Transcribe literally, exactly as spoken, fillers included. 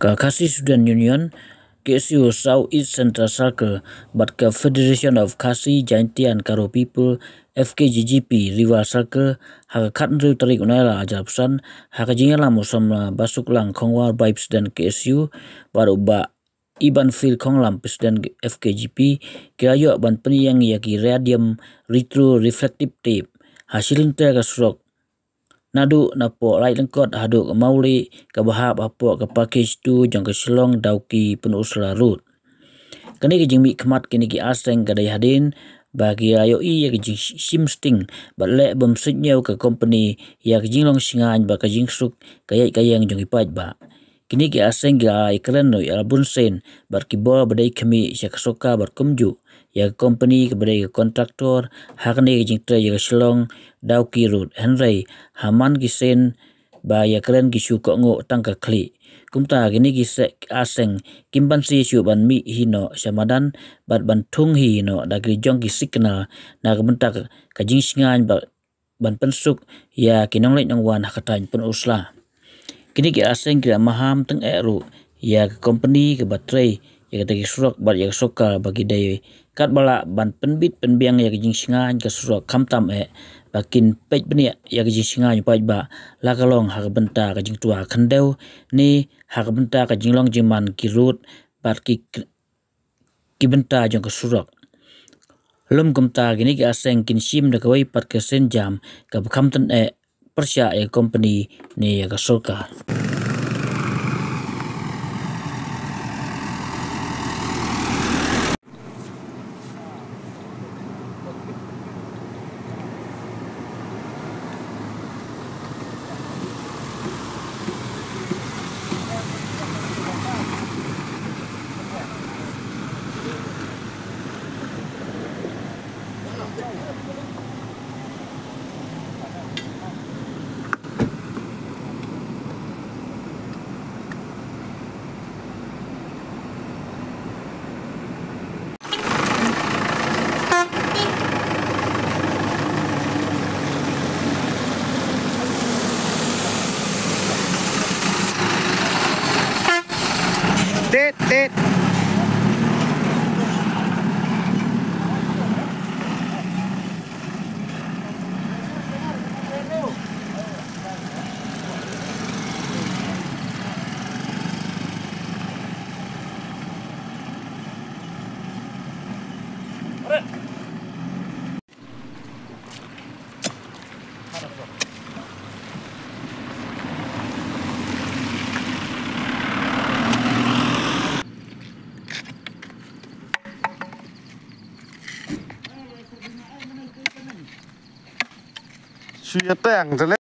Ka Khasi Student Union, K S U South East Central Circle, bad ka Federation of Khasi Jaintia and Garo People, F K J G P, Ri War Circle, ha ka khathynriew tarik u Nailar arhajar arphew san, ha ka jingïalam u samla Basuklang Khongwar Bai, President K S U, bad u Bah Ibanfil Khonglam, President F K J P, ki la ïoh ban pynïeng ïa ki Radium Retro Reflective Tape ha shilynter ka surok, naduh napoh Laityngkot haduh Mawlieh, kaba hap hapoh ka Package two jong ka Shillong Dawki Pynursla Road. Kane ka jingmihkhmat kine ki ar seng ka dei hadien ba ki la ïohi ïa ka jingshim sting bad leh bym suidñiew ka kompani ïa ka jinglong shngaiñ bad ka jingsuk ka ïaid ka ïeng jong ki paidbah. Kine ki ar seng ki la ai kren ruh ïa la bun sien bad ki bor ba dei khmih sha ka sorkar bad kumjuh ïa ka kompani kaba dei ka kontraktor ha kane ka jingtrei ïa ka Shillong Dawki Road, hynrei ha man ki sien ba ïakren ki shu kohnguh tang ka khlieh. Kumta kine ki se-, ar seng kim banse shuh ban mih hi noh sha madan bad ban thung hi noh da ki la jong ki signal na ka bynta ka jingshngaiñ bad ban pynsuk ïa ki nongleit nongwan ha ka thaiñ Pynursla. Kine ki ar seng ki la maham tyngeh ruh ïa ka kompani kaba trei ïa kata ki surok bad ïa ka sorkar ba ki dei katba lah ban pynbit pynbiang ïa ka jingshngaiñ ka surok, khamtam eh ba kin peit bniah ïa ka jingshngaiñ u paidbah, la ka long ha ka bynta ka jingtwa khyndew ne ha ka bynta ka jinglong jingman ki rud bad ki, ki bynta jong ka surok. Lym kumta, kine ki ar seng kin shim da kawei pat ka sienjam kaba kham tyngeh pyrshah ïa ka kompani ne ïa ka sorkar. Tit, tit. Shu ïa teng te le.